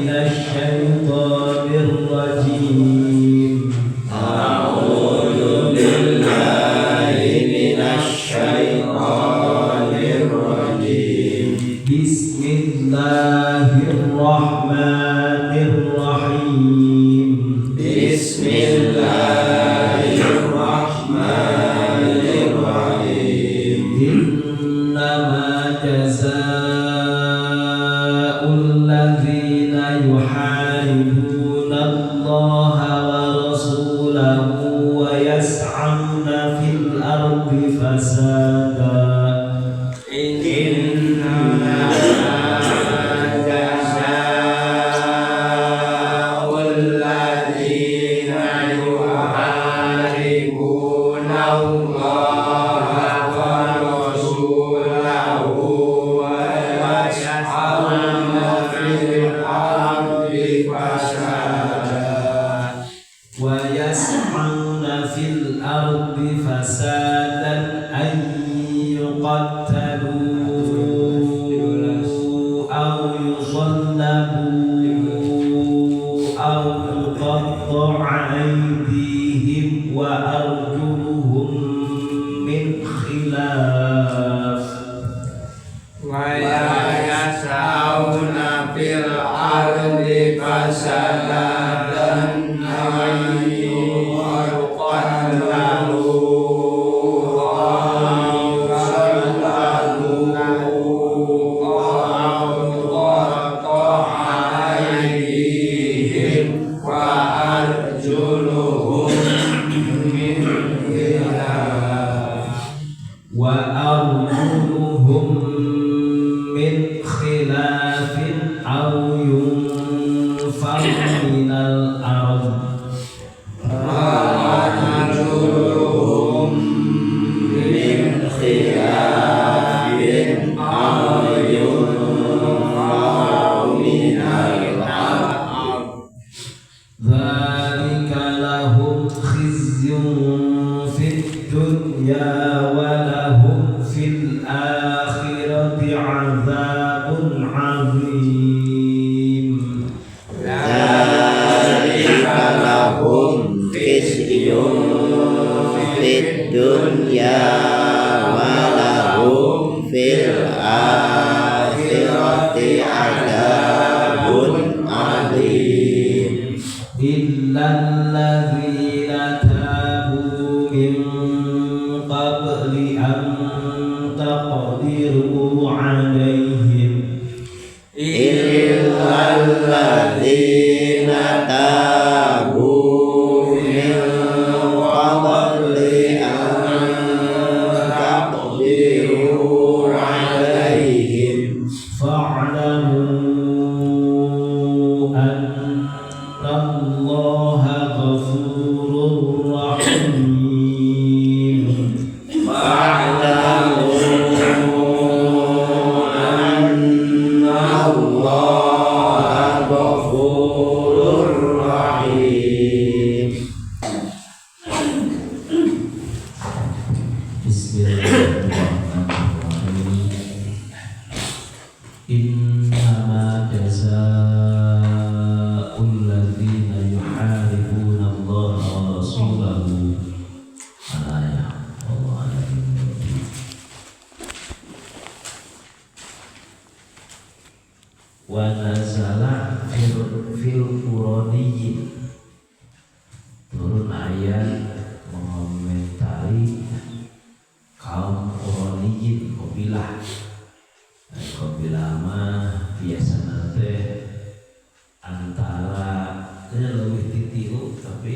minasyaitonir rajim. A'udzu billahi minasyaitonir rajim. Bismillahirrahmanirrahim. Bismillahirrahmanirrahim. Innama jazaa'ul ladzina yuharibuna Allaha wa rasulahu wa yas'auna fil ardi fasada. Innama jazaa'ul ladzina yuharibuna Allaha wa rasulahu wa yas'auna fil ardi fasada. Wa yas'auna fil ardi fasadan an yuqattalu aw yusallabu aw tuqatta'a aydihim wa arjuluhum min khilaf. Wa yas'auna fil ardi fasadan an yuqattalu aw yusallabu aw tuqatta'a aydihim wa arjuluhum min khilaf. Wa arjuluhum min khilafin aw yunfaw minal ard. Wa arjuluhum min khilafin aw yunfaw minal ard. Dzalika lahum khizyun fid dunya wa lahum fil akhirati 'adzabun 'adzim. Dzalika lahum khizyun fid dunya wa lahum fil akhirati 'adzabun 'adzim. Illal ladzina tabu min qabli an taqdiru 'alaihim. Illal ladzina tabu min qabli an taqdiru 'alaihim. Fa'lamu anna Allaha ghafurur rahim. Fa'lamu anna Allaha ghafurur rahim. Bismillahirrahmanirrahim. Innama jazaa'ul ladzina yuharibuna Allaha wa rasulahu. Al-ayah. Wallahu a'lam. Wa nazala fil Quraniyyin. Turun ayat mengomentari kaum Quraniyin, kabilah. Kabilah mah biasa teh antara leuwih ti 3 tapi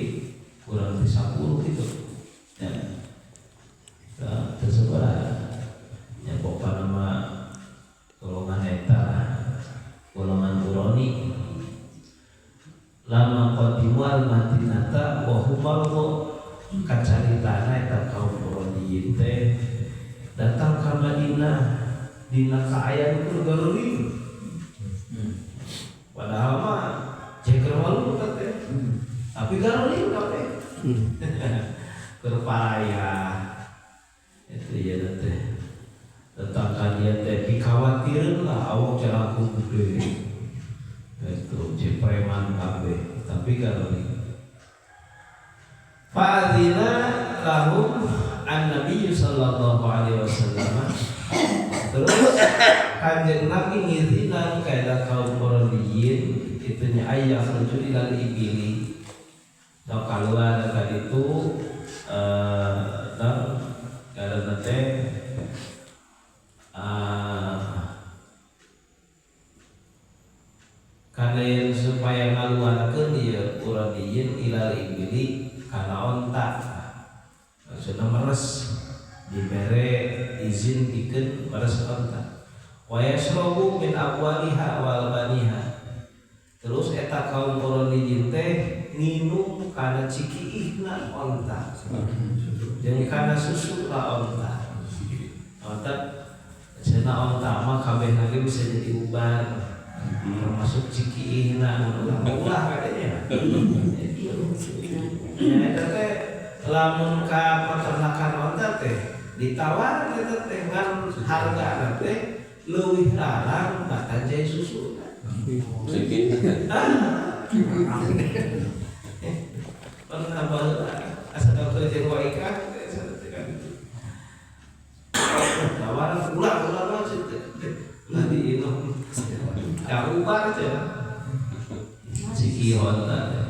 kurang ti 10 gitu. Ya. Tersebar. Ya pokokna mah golongan eta golongan Qurani. Lama qadimu al Madinata wa hum mardu. Kacaritana eta kaum Quraniyin teh datang ka Madinah dina kaayaan keur garuring. Padahal mah jeger walu teh. Tapi garuring kabeh. Keur paraya. Itu ya teh. Tentang ka dia teh dikawatireun lah awak jalangkung gede. Itu Tapi kalau fa'adzina lahum an-nabiy sallallahu alaihi wasallam. Terus Kanjeng Nabi ngizinan kaida kaum Quraiyin itunya ayah rujuk ilal ibili. So keluar tadi itu dan kada teh kana yang supaya ngaluarkeun ieu Quraiyin ilal ibili kana onta. Maksudna meres dibere izin pikeun meres onta. Wa yashrabu min abwaliha wal baniha. Terus eta kaum Quraiyin teh nginum kana cikiihna onta. Jeung kana susuna onta. Onta cenah onta mah kabehna ge bisa jadi ubar. Termasuk cikiihna ulah katanya. Ya eta teh lamun ka peternakan onta teh ditawar eta teh ngan hargana teh leuwih larang batan cai susu. Pernah baheula asa dokter jeung waika tawaran ulah mah teh ulah diinum. Ya ubar teh. Ciki onta teh.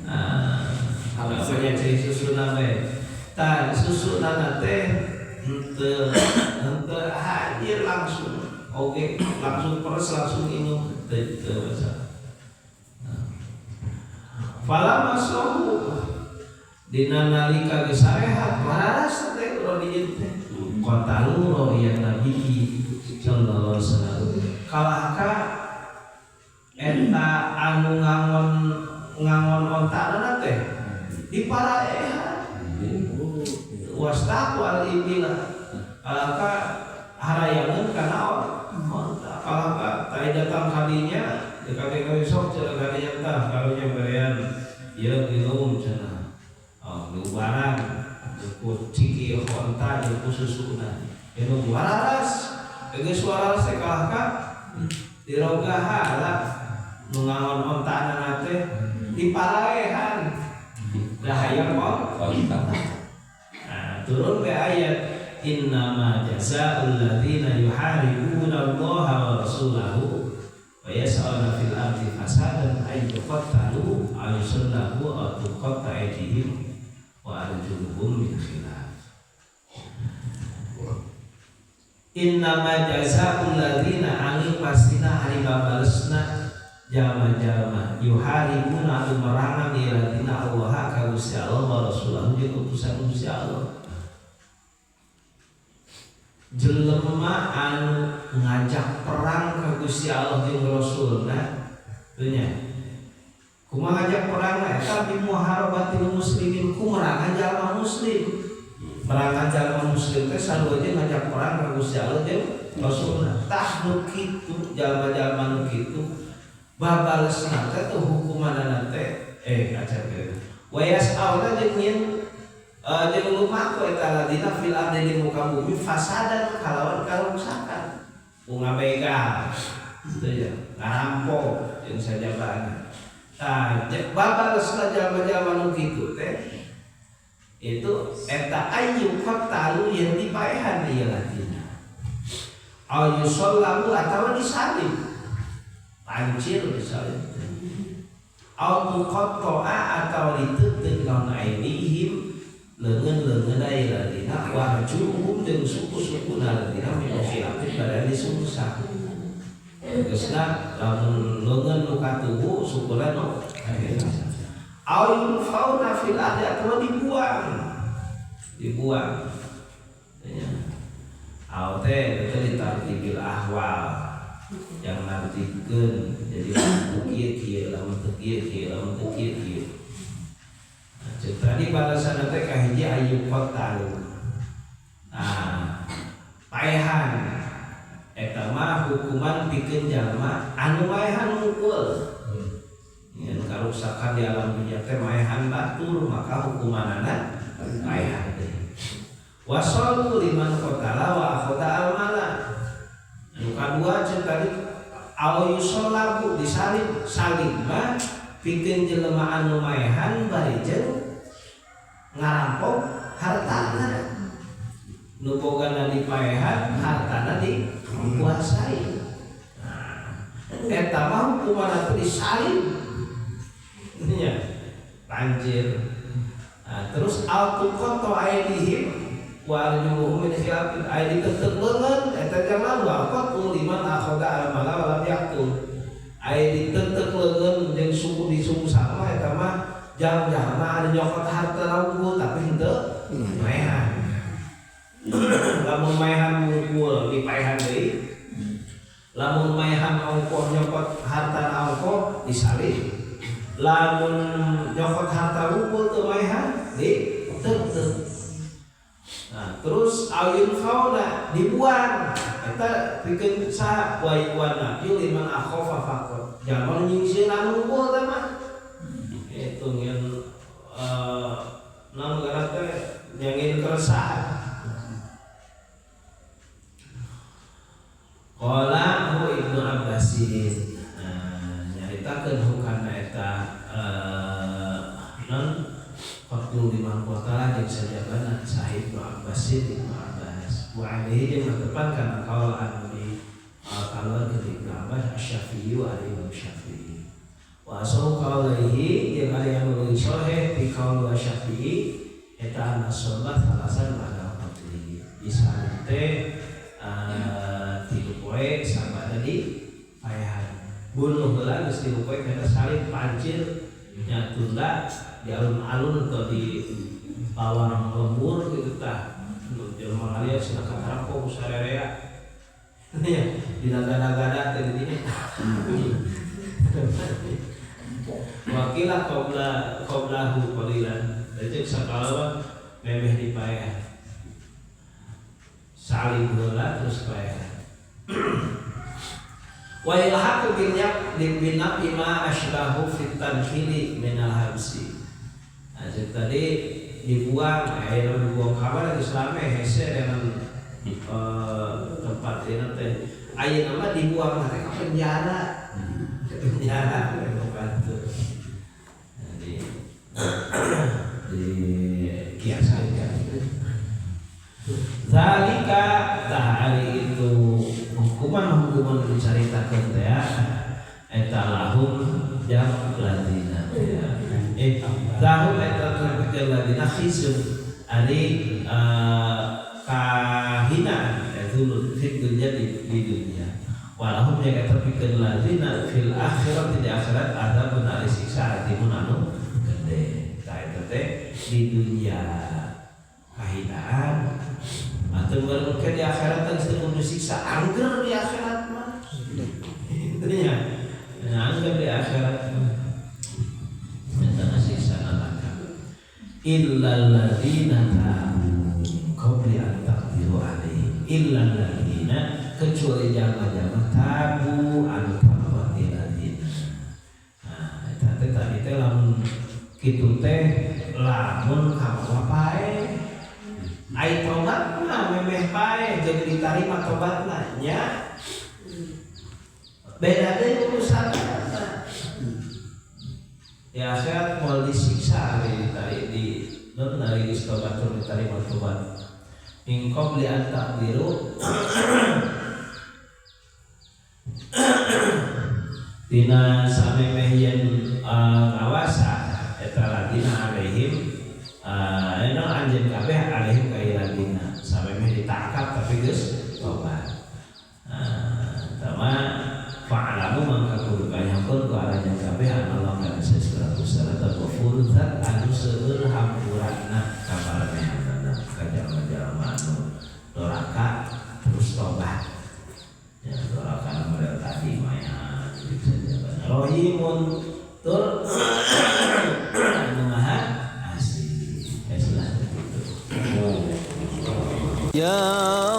Ah, apanya cai susuna we. Tah susuna teh henteu hadir langsung. Oke, langsung peres langsung minum teu masalah. Fala masohu dina nalika geus sarehat waras teh urang dieu teh qatalu ya Nabi sallallahu alaihi wasallam. Kalahka eta anu ngangon ontana teh diparaehan. Wastaqu al ibila kalahka harayangeun kana onta. Kalahka tadi datang kadinya dikake sok cenah kadinya tah karunya berean ieu minum cenah. Oh, diubaran ku ciki onta jeung ku susuna. Minum wararas. Geus wararas teh kalahka dirogaha nu ngangon ontana teh diparaehan. Da hayang onta. Nah, turun ke ayat innama jazaa'ul ladzina yuharibuna Allaha wa rasulahu wa yas'aluna fil ardi fasadan ay yuqtalu aw yusallabu aw tuqatta aydihim wa arjuluhum min khilaf. Innama jazaa'ul ladzina angin pastina hari babalesna jalma-jalma yuharibuna anu merangan ieu ladzina Allah ka Gusti Allah wa rasulahu jeung utusan Gusti Allah. Jelema anu ngajak perang ka Gusti Allah jeung Rasulna teu nya kumaha ngajak perang eta bi muharabatil muslimin ku merangan jalma muslim. Merangan jalma muslim teh sarua jeung ngajak perang ka Gusti Allah jeung Rasulna. Tah nu kitu jalma-jalma nu kitu babalesna teh tuh hukumanna teh acan teh wa yas'auna jeung nyeun jeung lumaku eta ladina fil ardi di muka bumi fasadan kalawan karuksakan bunga begal teu ya ngarampok jeung sajabana. Tah babalesna jalma-jalma nu kitu teh itu eta ayu qatalu yang dipaehan ieu ladina au yusallamu atawa disalib pancil disalib au tuqatta'a atau diteuteup naon aidihim leungeun-leungeun ieu ladina warjuhum jeung suku-sukuna ladina min khilafin badan disusah. Geusna lamun leungeun nu katuhu sukuna nu au yunfauna fil ardi atau dibuang ya. Au teh itu ditartibil ahwal yang nartibkeun jadi lamun kieu kieu lamun teu kieu kieu lamun teu kieu kieu. Nah, ceuk tadi balasanna teh kahiji ayu qatalu. Nah, paehan eta mah hukuman pikeun jalma anu maehan mukul. Yen karusakan di alam dunia teh maehan batur maka hukumanana maehan teh. Wasallu liman qatala wa akhadha al mala. Anu kadua ceuk tadi au yusallabu disalib, salib mah Pikeun jelema anu maehan bari jeung ngarampok hartana. Nu bogana dipaehan, hartana dikuasai. Nah, eta mah hukumanna teh disalib. Nya, anjir. Nah, terus al-tuqata aidihim wa arjuluhum min khilafin aya ditetek leungeun eta jangan wa qatu liman akhadha al-mala wa lam yaqtul. Aya ditetek leungeun jeung suku di suku sama eta mah jang-jang mah ada nyokot harta unggul tapi henteu maehan. Lamun maehan unggul dipaehan deui. Lamun maehan ongkoh nyokot harta ongkoh disalib. Lamun nyokot harta unggul teu maehan ditetek. Nah, terus awin fauna dibuang eta pikeun saha wa wana liman akhafa faqat. Jalma nyingseun anu unggul teh mah. Itu ngeun naon ngaranna teh nyangin keresahan. Qala hu Ibnu Abbasin. Nah, nyaritakeun hukana eta non qatlu liman qatala jeung sajabana sahih Ibnu Abbasin Ibnu Abbas. Wa alaihi jeung matepan kana kaul anu di kaluar ke Ibnu Abbas Asy-Syafi'i wa Imam Syafi'i. Wa asahu qaulaihi jeung ari anu leuwih sahih ti kaul Syafi'i eta anasolah alasan pada qatli. Bisa teh tilu poe sama tadi paehan. Bunuh heula geus tilu poe kana salib pancir nya tunda di alun-alun atau di lawang lembur gitu tah. Nu jelema ngaliat cenah katarampok ku sarerea. Nya dinagada-gada teh di dinya. Wakila qablahu qalilan. Jadi sakalawa memeh dipaehan. Salib heula terus paehan. Wa ilhaqu bil bina bima asbahu fit tanfili minal habsi. Nah, jadi tadi dibuang, ayeuna dibuang ka mana geus rame hese dengan tempat ieu teh. Ayeuna mah dibuang teh ka penjara. Ke penjara bantu. Jadi di kiaskan. Zalika tahari itu hukuman-hukuman diceritakan teh eta lahum jam ladina lahum eta terpikir ladina khizyun ari kahina itu fid dunya di dunia walahum yang terpikir ladina fil akhirat di akhirat azabun ari siksa atimun anu gede tah eta teh di dunia kahinaan atau mereka di akhirat kan sedang disiksa angger di akhirat mah. Intinya angger di akhirat mah. Eta siksa neraka. Illal ladzina tabu qabli an taqdiru alaihi. Illal ladzina kecuali jalma-jalma tabu anu taubat ladzina. Nah, eta teh tadi teh lamun kitu teh lamun kamu pae. Ai tobat mah memeh pae jeung ditarima tobatna nya. Beda deui urusan eta. Ya akhirat moal disiksa ari di non ari geus tobat tur ditarima tobat. In qabli an taqdiru dina samemeh yen ngawasa eta ladina alaihim eno anjeun kabeh alaihim ka iladina samemeh ditangkap tapi geus tobat. Tama fa'alamu mangka kudu kanyangkeun ku aranjeun kabeh anallah kana sesura kusala ghafur zat anu seueur hampurana ka paramehanana ka jalma-jalma anu doraka terus tobat. Ya doraka model tadi mah ya rahimun tur anu maha asih. Ya Ya